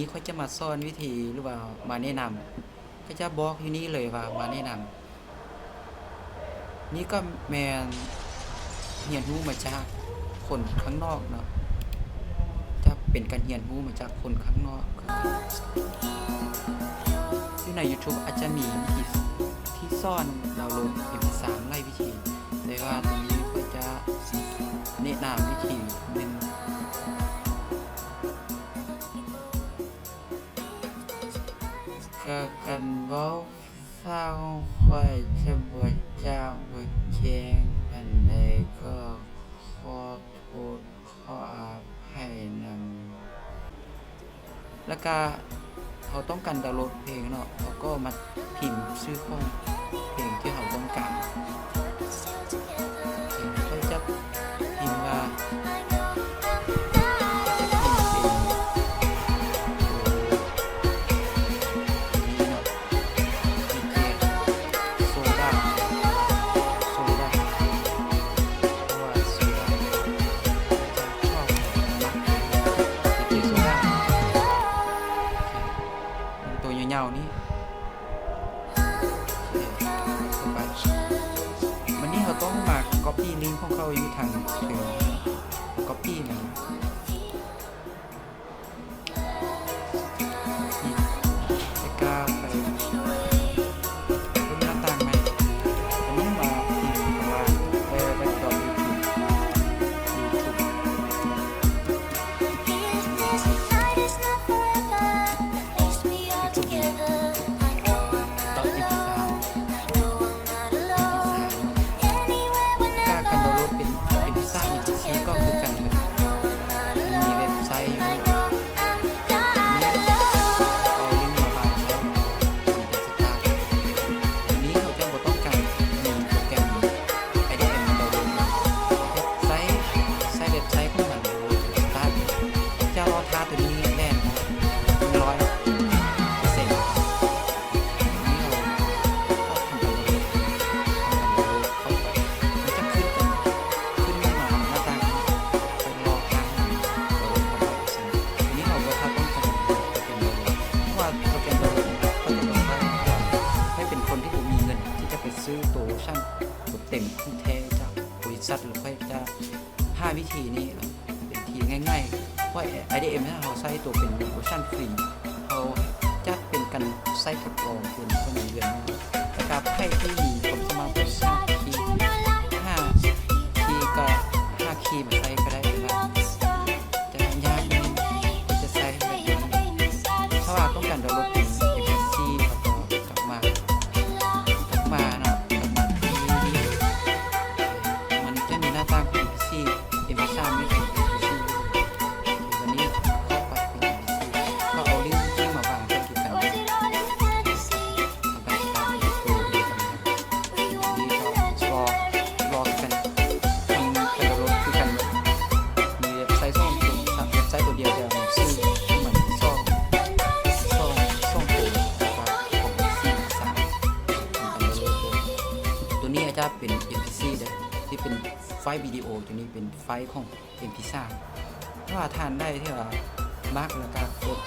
ນີ້ຂ້ອຍຈະມາສອນວິທີ ຫຼືວ່າມາແນະນຳ ຂ້ອຍຈະບອກຢູ່ນີ້ເລີຍວ່າມາແນະນຳ. ນີ້ກໍແມ່ນຮຽນຮູ້ມາຈາກຄົນຂ້າງນອກເນາະ, ຈະເປັນການຮຽນຮູ້ມາຈາກຄົນຂ້າງນອກ. ຢູ່ໃນ YouTube ອາດຈະມີວິທີທີ່ສອນດາວໂຫຼດເອັມພີສາມຫຼາຍວິທີ, ແຕ່ວ່າຕົວນີ້ຂ້ອຍຈະແນະນຳວິທີໜຶ່ງ. ກະຄັນເວົ້າສາວຂ້ອຍຈະບໍ່ຈາກບໍ່ແຈ້ງປານໃດ ກໍຂໍໂທດຂໍອະໄພນຳ. ແລ້ວກະເຮົາຕ້ອງການດາວໂຫຼດເພງເນາະ, ເຮົາກໍມາພິມຊື່ຂອງເພງທີ່ເຮົາຕ້ອງການ. ຂ້ອຍຈະພິມວ່າ ໂຊດາ ໂຊດາ ເພາະວ່າໂຊດາ ຈະຊອບມັກເປັນໂຊດາ ໂຕຍາວໆນີ້. ໂອເຄ ໄປ ບາດນີ້ເຮົາຕ້ອງມາກັອບປີ້ລິ້ງຂອງເຂົາຢູ່ທາງເທິງ ກັອບປີ້ມັນ ນີ້ ແລ້ວກໍໄປເບິ່ງໜ້າຕ່າງໃໝ່. ອັນນີ້ມາທີ່ຄຳວ່າ www.youtube youtube ການດາວໂຫຼດເປັນເອັມພີສາມ ເອັມພີສີ່ ກໍຄືກັນ ມີເວັບໄຊຢູ່ ນີ້ ເອົາລິ້ງມາວາງໃສ່ ມັນເປັນສະຕາດ. ນີ້ເຮົາຈະບໍ່ຕ້ອງການມີໂປຣແກຣມ ໄອດີເອັມ ດາວໂຫຼດ ເວັບໄຊ ໃຊ້ເວັບໄຊຂອງມັນ ສະຕາດ. ຈະລໍຖ້າຕົວນີ້ແລ່ນ ໜຶ່ງຮ້ອຍເປີເຊັນ. ນີ້ເຮົາກໍທຳການດາວໂຫຼດ ທຳການດາວໂຫຼດເຂົ້າໄປ ມັນຈະຂຶ້ນ ຂຶ້ນມາໜ້າຕ່າງ ເປັນລໍຖ້າ ດາວໂຫຼດ ຮ້ອຍເປີເຊັນ. ນີ້ເຮົາບໍ່ຖ້າຕ້ອງການໂປຣແກຣມດາວໂຫຼດ ເພາະວ່າໂປຣແກຣມດາວໂຫຼດ ຂ້ອຍຈະຕ້ອງໃຊ້ ຂ້ອຍເປັນຄົນທີ່ບໍ່ມີເງິນທີ່ຈະໄປຊື້ໂຕເວີຊັນໂຕເຕັມທີ່ແທ້ຈາກບໍລິສັດ ແລ້ວຂ້ອຍຈະຫາວິທີນີ້ ເປັນທີ່ງ່າຍໆ ເພາະວ່າ ໄອດີເອັມ ເຮົາໃຊ້ໂຕເປັນເວີຊັນຟຣີ ເຮົາຈັດເປັນການໃຊ້ທົດລອງເປັນເວລາໜຶ່ງເດືອນ ແລ້ວກໍໃຜທີ່ມີຄວາມສາມາດພຽງຫ້າຄີ ຫ້າຄີກໍຫ້າຄີມາໃຊ້ກໍໄດ້ ແຕ່ວ່າຈະຍາກໜ້ອຍທີ່ຈະໃຊ້ແບບນີ້ ຖ້າວ່າຕ້ອງການດາວໂຫຼດເປັນເອັມພີສີ່ ແລ້ວກໍກັບມາ ກັບມາເນາະ ກັບມາທີ່ນີ້ ມັນຈະມີໜ້າຕ່າງເປັນເອັມພີສີ່ ເອັມພີສາມ ນີ້ເປັນເອັມພີສີ່ ວັນນີ້ເຮົາກໍປັບເປັນເອັມພີສີ່ ກໍເອົາລິ້ງທີ່ມາວາງໃສ່ຄືກັນ ທຳການສະຕາດໂຕດຽວກັນ ນີ້ກໍລໍ ລໍຄືກັນ ມັນກະໂດດຄືກັນ ມີເວັບໄຊສອງໂຕ ເວັບໄຊໂຕດຽວ ແຕ່ວ່າມັນຊື່ຂອງມັນສອງ ສອງ ສອງໂຕ ແລ້ວກໍຂອງເອັມພີສີ່ສາມ ໂຕນີ້ອາດຈະເປັນເອັມພີສີ່ເດີ ທີ່ເປັນໄຟລ໌ວິດີໂອ ໂຕນີ້ເປັນໄຟລ໌ຂອງ ເອັມພີສາມ ຖ້າວ່າທ່ານໃດທີ່ວ່າມັກ ແລ້ວກະກົດ